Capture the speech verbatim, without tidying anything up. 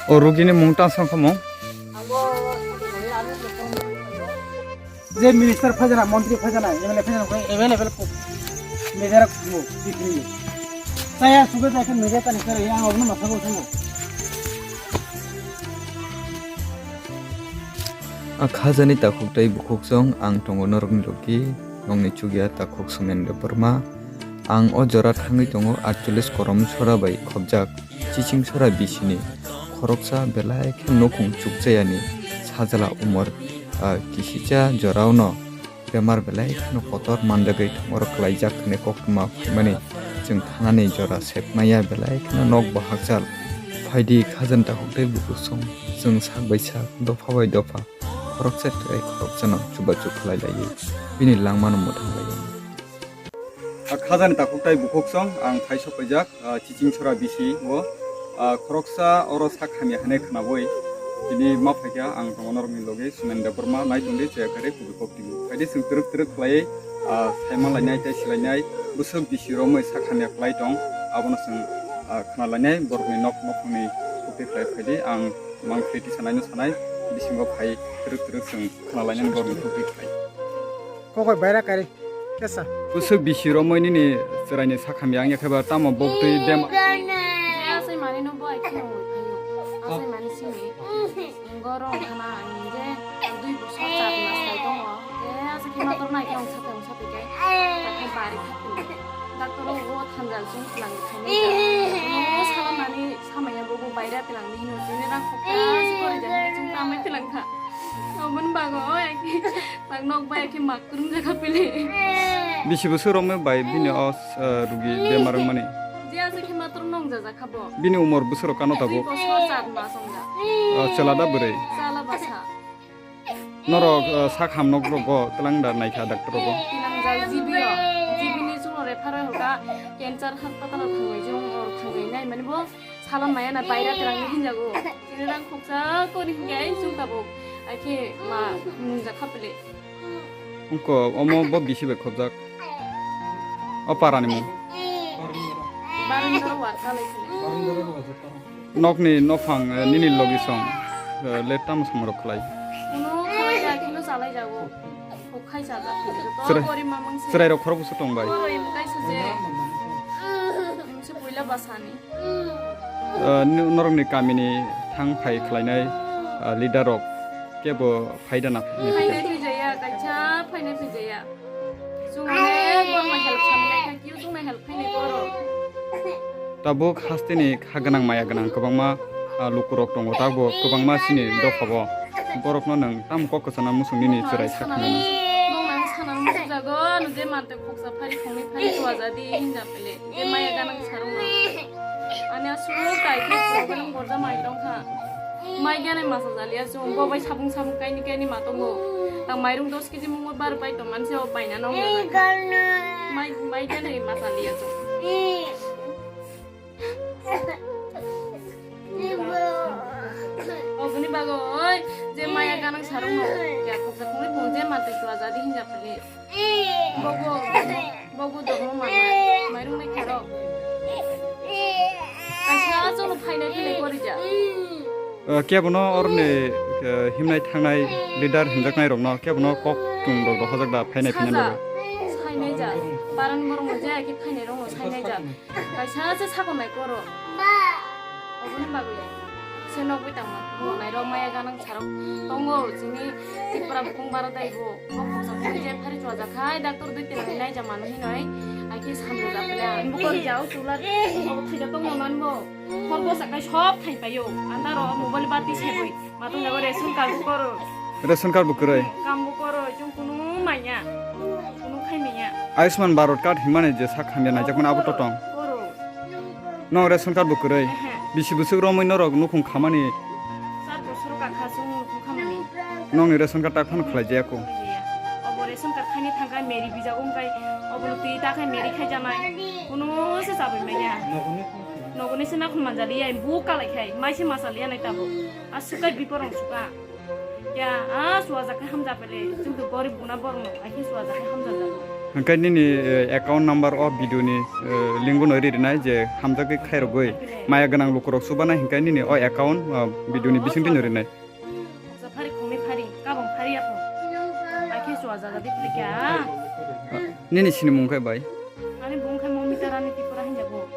O rugini mung ta song kamo. Je minister phajana, montri phajana, M L A phajana, available ko. Media ko bikri. Saya suga jakin media tani sir, yang abunu masa ko sanga. A khajani takhuk tei bukhuk song ang tongo norokni logi, nongni chukya takhuk Somen Debbarma. Ang o jora thangwi tongo aatchollish korom sora bai khobjak chiching sora bisini khoroksa belai khe nukhung chukchayani sajla umor, ah, kisicha jorao no bemar belai kheno kotor manjagwi thongor klaijak hwnwi koktwma phaimani chwng thanani jora sepmaya belai kheno nokbo hakchal. Phaidi khajani takhuk tei bukhuk song chwng sak bai sak dopha bai dopha khoroksa tei khoroksano chubachu khlai laiwi bini langmano mwthang laiwi. A khajani takhuk tei bukhuk song ang thai sok paijak, ah, chiching sora bisi o, ah, khoroksa oro sak hamya hwnwi khwnabwi tini ma phaikha ang tongo norokni logi Somen Debbarma nai tongdi chaya kari kubui kok tini. Phaidi chwng twrwk twrwk khlaiwi, ah, saima lainai tei silainai bwswk bisi romwi sak hamya khlai tong abono chwng, ah, khna lainai borokni nok nokhungni kok twi khlai phaidi ang mang khe tisa naino sanai bisingo phai twrwk twrwk chwng khna lainani borokni kok twi khlai. Kokoi baira kari kesa. Bwswk bisi romwi nini chwraini sak hamya wngya khe ba tamo bok twi bema. Je asai manwi no bo ai kheno oi phaio. Asai manwi simi. Goro khana ang je dui bosor char mas kai tongo. Je asai khe motor nai khe ang sathai ang sathai khe. Takhai bari kha. Doctor o thanjal sung tlang thani. Mo salam nani samaya bo bo baira tlang ni hino jini rang khokya si kori jani chung tamai tlang kha. Obon bago oi. Bang nok bai khe mak kwrwng jakha pili. Bisi bwswk romwi bai bini o, eh, rugi bemar wngmani? Je aswk khe matwrwng nong jajak kha bo. Bini umor bwswk rok kano tabuk? Bosor char mas wngjak. Oh, chwla da bwrwi? Chwla bwsa. Norok, eh, sak ham nok rogo twlang da naikha doctor rogo? Twlang jai G B o. G B ni chwngno refer oi hwlka cancer hospital o thangwi jong or thangwi nai mani bo. Salam maya na baira terang ni hinjago. Chini rang khoksa kori hinjai sung tabuk. Akhe ma nungjak kha pele. Ungko omo bo bisi bai khobjak. O para ni mung. Barang doro war kalai khale. Nokni nophang, eh, nini logi song, eh, le tamo samung rok khlai. Kuno khalai ja, kuno chalai jago. Khok khai chajak. Chwrai, chwrai rok khorok bwswk tong bai. Oro ibu kaisa je. Ibu se puila basani. Ah, ni-, norokni kamini thang phai khlainai, ah, leader rok kebo phaida na phainai? Phainai phaijaya, kaisa phainai phaijaya. Chwng hwnwi borokno help sanai kha, kiyo chwngno help khainai borok. Tabuk hasteni kha gwnang maya gwnang kwbangma, ah, lukurok tongo, tabuk kwbangma chini dophao. Borokno nwng tamo kok kwchangna muchung nini chwrai sakhnai? Bongno sana muchungjago, ano je mantwi khoksa phari khongni phari chuajadi hinja pele. Je maya ganang sarungno. Ani aswk kai khe problem gorja mai tongkha. Mai ganai masa jaliya chwng, bo bai sabung sabung kaini kaini ma tongo. Tang mairung dos kg mungo bar pai tongmani se o paina nong. Mai, mai ganai masa liya chwng. Oboni bago oi, je maya ganang sarung no, ya khoksa khongwi tong je mantwi chuajadi hinja pele. Bobo, bobo domo mama, mairung nai kharo. Kaisa acholo phainai philai korija. Eh, kebono oroni, eh, himnai thangnai leader hinjaknai rokno kebono kok tung rok dohojak da phainai phinai. Saja, bagwi. Sainai ja, barani borok no je ake phainai rok no sainai ja. Kaisa se sakon nai koro. Oboni bagwi se nogwi tangma. Bo nairok maya ganang sarok tongo chini Tripura bukung bara dai bo. Bo khoksa khoksa je phari chuajak khai doctor dui tela nai ja mano hinoi. Ai khe sambo ja pele. Bo kor jao chula. Bo thai ja tongma man bo. Khor bo sakai sob thai paio. Andaro mobile bati se boi. Matwng jago ration card bo koro. Ration card bo kwrwi. Kam bo koro, chwng kunu manya. Kunu khai manya. Ayushman Bharat card himani je sak hamya naijakmani abo to tong. Koro. No ration card bo kwrwi. Ehe. Bisi bwswk romwi norok nukhung khamani? Char bosor kakha chwng nukhung khamani. Nokni ration card tak phano khlai jaya ko. Obo ration card khaini thangkha meri bijago wngkai obo twi ta khai meri khai janai. Kunu se chabai manya. Nogoni se nakhung manjaliya bo kalai khai mai se masaliya nai tabo. Aswk kai bikorong suka. Ya, a chuajak khe hamjak pele, chwng to gorib guna borok no, ai khe chuajak khe hamjak jago. Hingke nini, eh, account number o video ni, eh, link no ri rinai je hamjagwi khairogwi maya gwnang lukurok subana hingke nini o account, eh, video ni bisingtwi no rinai. Sa phari khongni phari, kabong phari yapho. Akhe chua jaga di plikya. Nini sini mung khe bai? Ani bung khe Momita Rani Tripura hinjago.